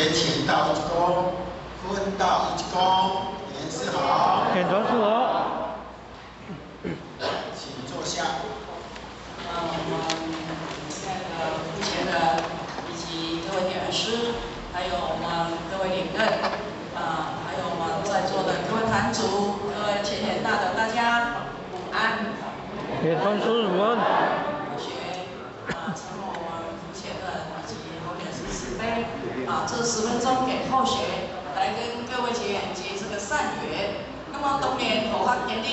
學請到一鞠躬，分道一鞠躬，點師好。點傳師好。請坐下。我們親愛的目前的以及各位點傳師，還有我們各位領任，啊，還有我們在座的各位壇主、各位淺顯大德，大家午安。點傳師午安。同學啊，承蒙我們目前的以及侯點師慈悲，啊，這10分鐘給後學來跟各位結緣結這個善緣。那麼當然，護法今日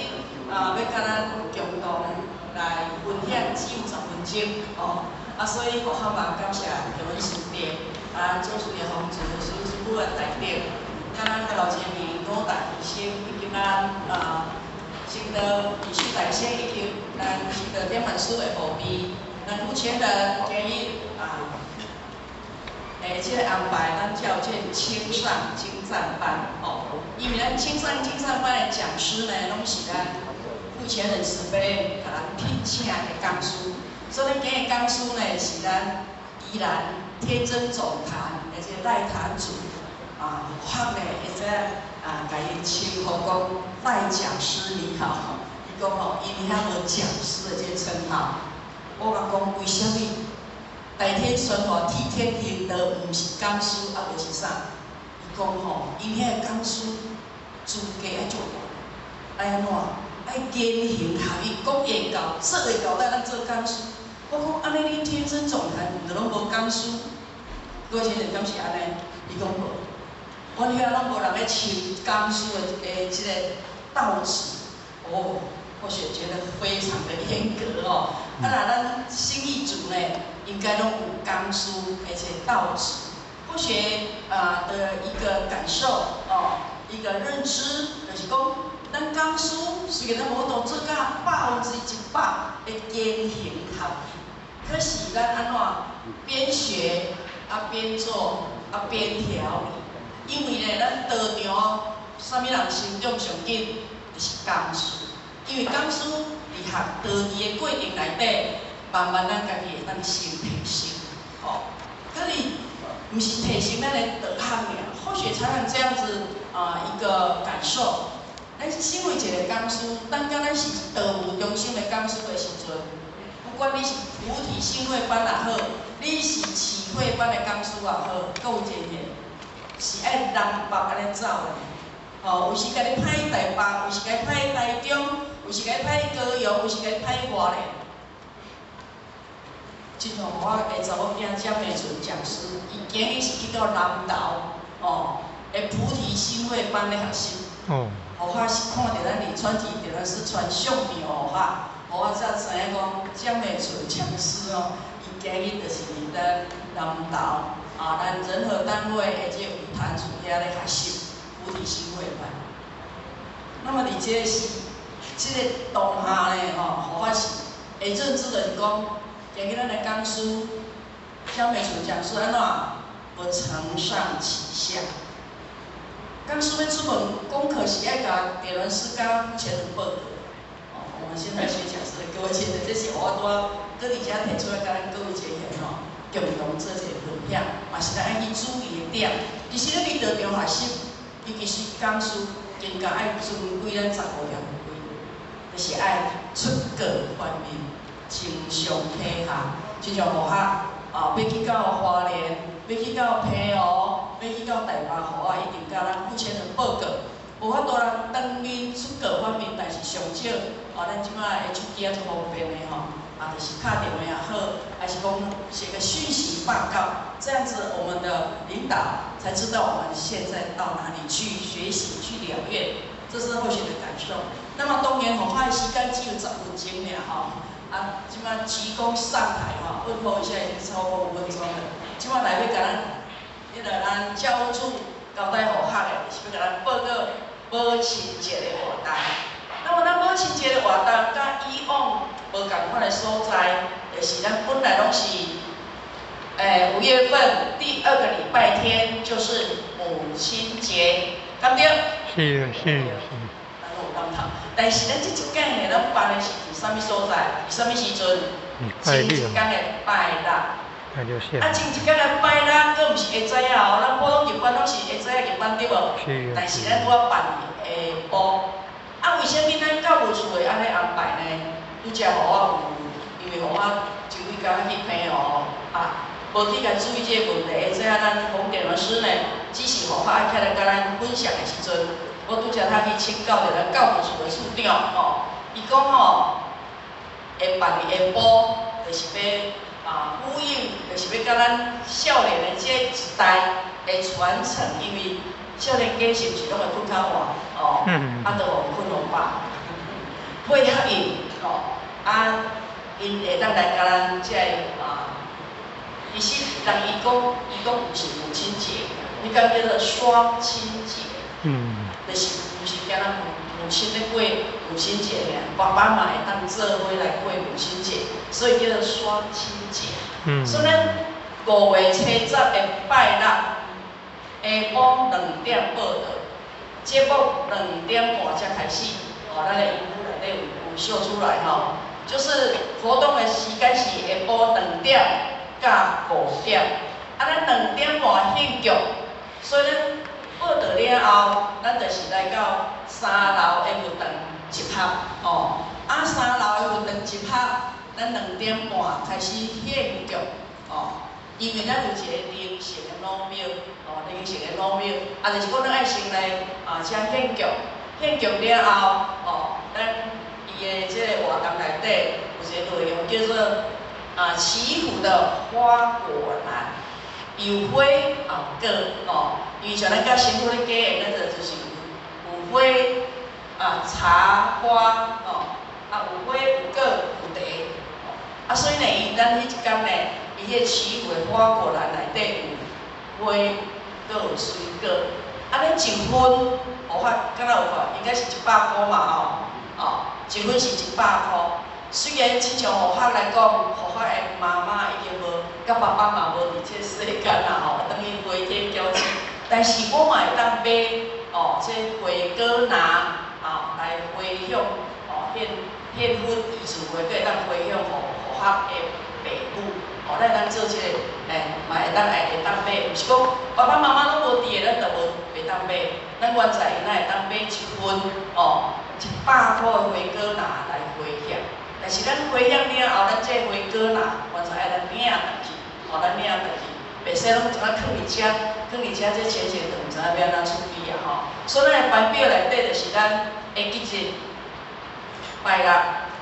啊，欲佮咱共同來分享只有10分鐘哦，啊，所以護法嘛感謝台灣師弟，啊，祖師的風主，師師母的大德，佮咱老前面五大醫生，以及咱啊，聖道藝術大師以及咱聖道點傳師的後輩，咱目前的建議啊，這個安排，咱叫這青上精湛班哦，因為咱青上精湛班的講師呢，攏是咱目前很慈悲，共咱聘請的講師，所以咱今日講師呢是咱宜蘭天真總壇的這個賴壇主啊，我呢會使啊，共伊稱呼講賴講師你好，伊講吼，伊遐無講師的這個稱號，我共講為啥物？大天宣法替天行道，毋是講師啊，無是啥？伊講吼，𪜶遐個講師資格愛足懸，愛按怎？愛言行合一，講會到，做會到，才當做講師。我講按呢，恁天真總壇毋著攏無講師？各位先生敢是按呢？伊講無，阮遐攏無人咧穿講師的這個道職。哦，我是覺得非常的嚴格哦。啊，若咱心意組呢，應該攏有講師而且道職。後學啊的一個感受哦，一個認知，就是講，咱講師雖然咱無法度做到100%的言行合一，可是咱按怎邊學啊邊做啊邊調理，因為呢，咱道場啥物人成長上緊，就是講師，因為講師佇學道義的過程內底，慢慢咱家己會當先提升，吼，可是毋是提升咱的道行爾，後學常常這樣子啊一個感受。咱身為一個講師，當甲咱是道務中心的講師的時陣，不管你是菩提心會班也好，你是啟慧班的講師也好，各有一個是愛南北按呢走的。吼，有時共你派去台北，有時共你派去台中，有時共你派去高雄，有時共你派去花蓮。親像我的查某囝江美純講師，伊今日是去到南投，哦，的菩提心會班咧學習。哦。予我是看著咱李川吉點傳師傳相片予我，予我才知影講江美純講師哦，伊今日就是佇咱南投啊，咱仁和單位的這個有壇主遐咧學習菩提心會班。那麼佇這個時，這個當下呢，吼，予我是會認知就是講，今日咱的講師江美純講師按怎？無承上啟下。講師欲出門功課是愛共點傳師佮前人報告。哦，我們現在學講師的各位先生，這是我拄仔閣佇遮提出來，共咱各位結緣吼，共同做一個分享，嘛是咱愛去注意的點。其實咱佇道場學習，尤其是講師，更加愛遵規咱十五條規，就是愛出告反面，承上啟下。親像護法啊，欲去到花蓮，欲去到澎湖，欲去到台北，予我一定共咱付錢人報告，無法度人當面出告反面，但是上少，哦，咱這擺的手機啊足方便的吼，啊，就是敲電話也好，還是講寫個訊息報告，這樣子我們的領導才知道我們現在到哪裡去學習去了願，這是後學的感受。那麼當然，護法的時間只有10分鐘爾吼，啊，這擺鞠躬上台吼，問候一下已經超過5分鐘了，這擺來欲共咱。彼個咱教務處交代護學的，是欲共咱報告母親節的活動。那麼咱母親節的活動，佮以往無仝款的所在，就是咱本來攏是，5月份第二個禮拜天就是母親節，敢對？是是是。咱有感頭，但是咱這一屆呢，咱辦的是佇啥物所在？佇啥物時陣？前一工的拜六。就是啊，前一工來拜六，閣毋是下早仔哦，咱普通入班攏是下早仔入班對無？是。但是咱拄仔辦下晡，啊，為啥物咱教務處會按呢安排呢？拄才予我有，因為予我前幾工去澎湖，啊，無去共注意這個問題。下早仔咱馮典老師呢，只是予我愛起來佮咱分享的時陣，我拄才頭去請教著咱教務處的處長吼，伊講吼，會辦佇下晡，就是欲啊，呼應就是欲佮咱少年的這一代的傳承，因為少年家是毋是攏會睏較晚哦？啊，都予睏予飽，配合𪜶吼，啊，𪜶會當來佮咱這个啊，其實人伊講，伊講毋是母親節，伊講叫做雙親節，就是毋是干焦母親咧過母親節爾，爸爸嘛會當做伙來過母親節，所以叫做雙親節。所以咱5月70的拜六下晡2點報到，節目2點半才開始。哦，咱的熒幕內底有秀出來吼，就是活動的時間是下晡兩點到5點，啊，咱兩點半獻劇，所以咱報到了後，咱就是來到三樓的佛堂集合，哦，啊，三樓的佛堂集合，咱兩點半開始獻劇，哦，因為咱有一個靈性的老廟，哦，靈性的老廟，啊，就是講咱愛先來啊，遮獻劇，獻劇了後，哦，咱伊的這個活動內底有一個內容叫做啊祈福的花果籃，有花有果，哦，因為像咱佮神父咧假的，咱就就是有花啊茶花，哦，啊有花有果有茶，哦，啊所以呢，伊咱彼一工呢，伊彼個祈福的花果籃內底有花，閣有水果，啊咱一份，有法敢若有看，應該是100箍嘛吼，哦，一份是100箍。雖然親像護法來講，護法的媽媽已經無，佮爸爸嘛無佇這世間啦吼，轉去飛天驕子。但是我嘛會當買哦，這花果籃啊來回向哦，獻獻粉意思話，閣會當回向予護法的爸母，哦，咱會當做這個，欸，嘛會當會當買，毋是講爸爸媽媽攏無佇的，咱就無袂當買。咱原在𪜶會當買一份哦，100箍的花果籃來回向。但是咱回向了後，咱這花果籃，原在愛咱領轉去，哦，咱領轉去，袂使攏怎啊囥佇遮，囥佇遮這錢錢就毋知影欲按怎處理啊吼。所以咱的班表內底就是咱會記日拜六，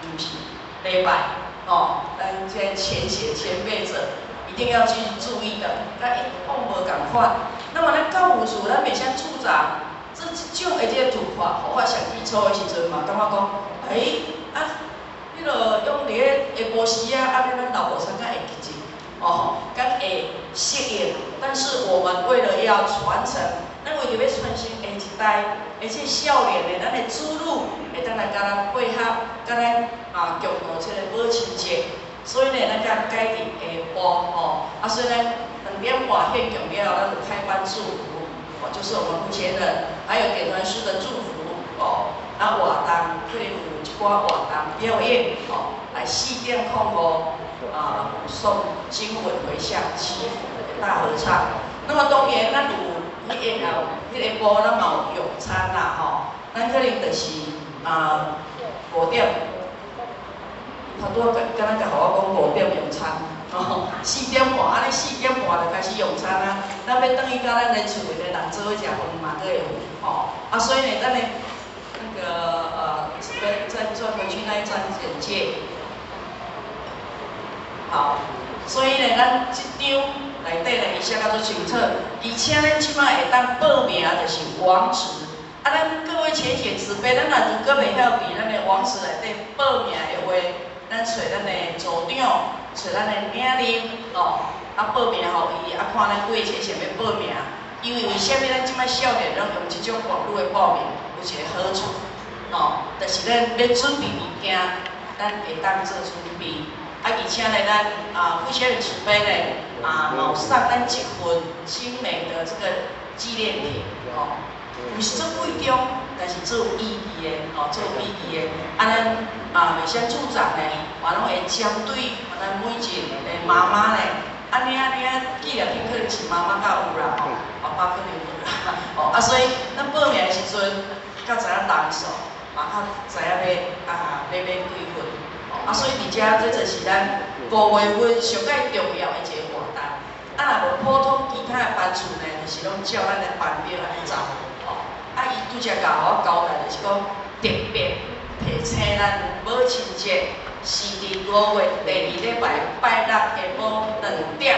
毋是禮拜，吼，咱這前賢前輩者一定要去注意的，佮一往無仝款。那麼咱教務處，咱袂使處長，這這種的這個突發，予我上起初的時陣嘛，感覺講，欸，啊，彼落用佇咧下晡時啊，按呢咱老和尚較會記住，哦，較會適應。但是我們為了要傳承，咱為著欲傳承下一代，而且少年的咱的子女會當來佮咱配合，佮咱啊共度這個母親節，所以呢，咱才改佇下晡吼，啊，所以咱2點半獻劇了後，咱就開班祝福，哦，就是我們目前的還有點傳師的祝福，哦，啊活動可能有一寡活動表演，哦，來4.05啊誦經文迴向祈福的大合唱。那麼當然，咱有彼個啊，彼个晡咱嘛有用餐啦吼，咱可能就是啊5點，頭拄仔敢若共予我講5點用餐，吼，四點半，按呢四點半就開始用餐啊。咱欲轉去佮咱的厝的人做伙食飯嘛，閣會有吼。啊，所以呢，咱的那個再轉回去那一張簡介。好，所以呢，咱這張內底呢，伊寫甲足清楚，而且咱這擺會當報名，就是網址。啊，咱各位淺顯慈悲，咱若如果袂曉佇咱的網址內底報名的話，咱揣咱的組長，揣咱的領領，哦，啊報名予伊，啊看咱幾个淺顯欲報名。因為為啥物咱這擺少年攏用這種網路的報名，有一個好處，哦，就是咱欲準備物件，咱會當做準備。啊，而且呢，咱啊，父親慈悲呢，啊，嘛有送咱一份精美的這個紀念品，哦，毋是足貴重，但是足有意義的，哦，足有意義的。啊，咱啊，美香處長呢，嘛攏會針對咱每一個媽媽呢，啊，领领纪念品可能是妈妈較有啦吼，爸爸可能無啦，吼啊，所以咱報名的時陣，較知影人數，嘛較知影欲啊欲買幾份，吼啊，所以佇遮這就是咱5月份上蓋重要的一個活動。啊，若無普通其他的班次呢，就是攏照咱的班表按呢走，吼。啊，伊拄才共我交代，就是講特別提醒咱母親節是佇5月第二禮拜拜六下晡2點，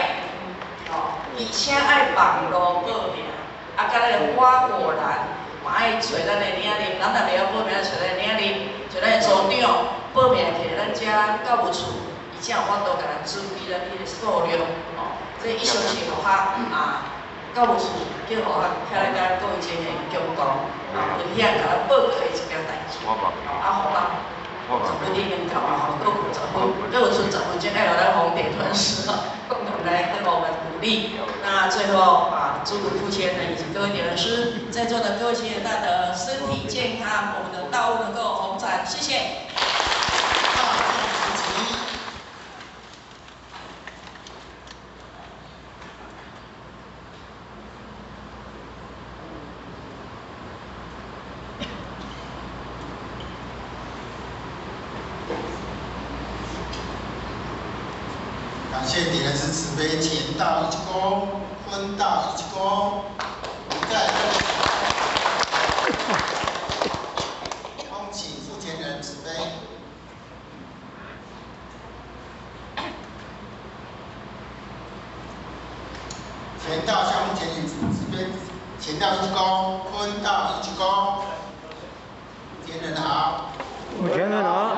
吼，而且愛網路報名，啊，佮咱的花果蘭嘛愛揣咱的領領，咱若袂曉報名，揣咱的領領，揣咱的組長報名摕咱遮教務處，伊才有法度共咱準備咱彼个數量，吼。這以上是予較啊，教務處叫予較起來共各位前的強講啊，分享共咱報告的一件代誌。啊，好啊，10分已經到啊，吼，閣有十分，閣有賰10分鐘，愛予咱紅點團師共同來跟我們鼓勵。那最後啊，祝福傅千人以及各位點師，在座的各位親友大德身體健康，我們的道務能夠宏展，謝謝。大眾起。感謝點人師慈悲，前道一鞠躬，昏道一鞠躬，不再恭請傅前人慈悲。前道向目前人慈悲，前道一鞠躬，坤道一鞠躬。前人好。傅前人好。